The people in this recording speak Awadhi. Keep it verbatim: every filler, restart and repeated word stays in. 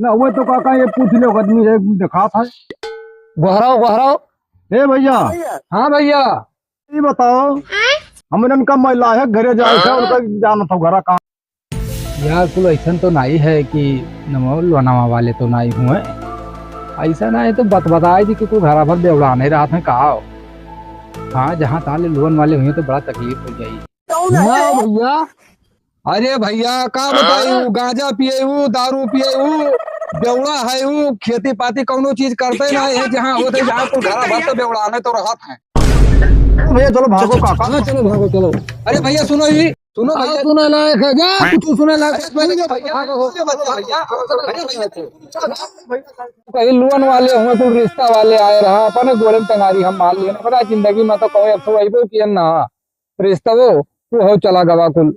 ना, वो तो काका ये पूछ ले, आदमी है, देखा था। गोहराओ, गोहराओ। ए भैया। हाँ भैया। ये बताओ, हमरन का महिला है घरे जाए से, उनका जाना था घरा कहाँ? यार, कुल ऐसन तो नाई है कि नमो लोनावा वाले तो नाई हुए। ऐसा ना है तो बत-, बताए दी कि कुल घरा भर बेवड़ाने रहत हैं का हो। हाँ, जहाँ तहाँ ले लोन वाले हुए तो बड़ा तकलीफ हो जाई। ना भैया, अरे भैया, का बताई, उ गांजा पिए, उ दारू पिए, उ बेवड़ा है, उ खेती पाती कौनो चीज करते ना है, जहाँ होते जहाँ कुल घरा भर तो बेवड़ाने तो रहत हैं। भैया चलो भागो काका। हाँ, चलो भागो, चलो। अरे भैया सुनो ही, सुनो हाँ, भैया। सुने लायक है, जा, कुछ सुने लायक है। अरे भैया, भैया, भैया, भैया, अरे भैया, कहीं लोन वाले हुए, कुल रिश्ता वाले आए रहा, अपने गोरे में टंगारी हम मार लिए, अपना जिंदगी में तो कहो अब तो अइबो किए ना, रिश्ता वो, वो हो चला गवा कुल।